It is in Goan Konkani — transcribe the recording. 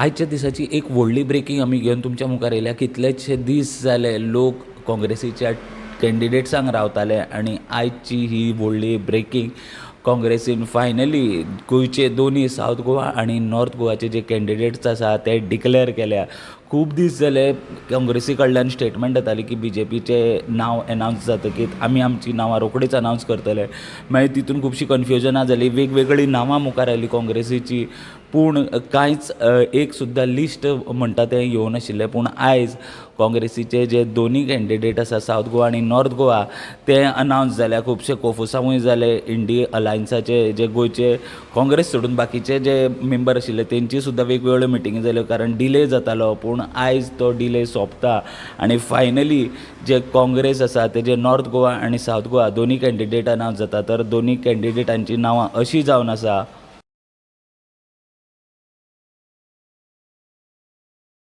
आयच्या दिसाची एक व्हडली ब्रेकींग आमी घेवन तुमच्या मुखार येयल्या. कितलेशे दीस जाले लोक काँग्रेसीच्या कॅन्डिडेट्सांक रावताले आनी आयची ही व्हडली ब्रेकींग, काँग्रेसीन फायनली गोंयचे दोनूय सावथ गोवा आनी नॉर्थ गोवाचे जे कॅन्डिडेट्स आसा ते डिक्लेर केल्या. खूब दीस जाले काँग्रेसी कडल्यान स्टेटमेंट येताली की बीजेपीचें नांव एनावन्स जातकीर आमी आमचीं नांवां रोखडीच अनावन्स करतले. मागीर तितून खुबशीं कन्फ्युजनां जालीं, वेगवेगळीं नांवां मुखार आयलीं काँग्रेसीचीं, पूण कांयच एक सुद्दां लिस्ट म्हणटा तें येवनाशिल्लें. पूण आयज काँग्रेसीचे जे दोनूय कॅन्डिडेट आसा, सावथ गोवा आनी नॉर्थ गोवा, ते अनावन्स जाल्या. खुबशे कोफुसांवूय जाले. इंडी अलायन्साचे जे गोंयचे काँग्रेस सोडून बाकीचे जे मेंबर आशिल्ले तेंची सुद्दां वेगवेगळ्यो मिटिंगी जाल्यो, कारण डिले जातालो. पूण आयज तो डिले सोंपता आनी फायनली जे काँग्रेस आसा तेजे नॉर्थ गोवा आनी सावथ गोवा दोनूय कॅन्डिडेट अनावन्स जाता. तर दोनूय कॅन्डिडेटांची नांवां अशीं जावन आसा.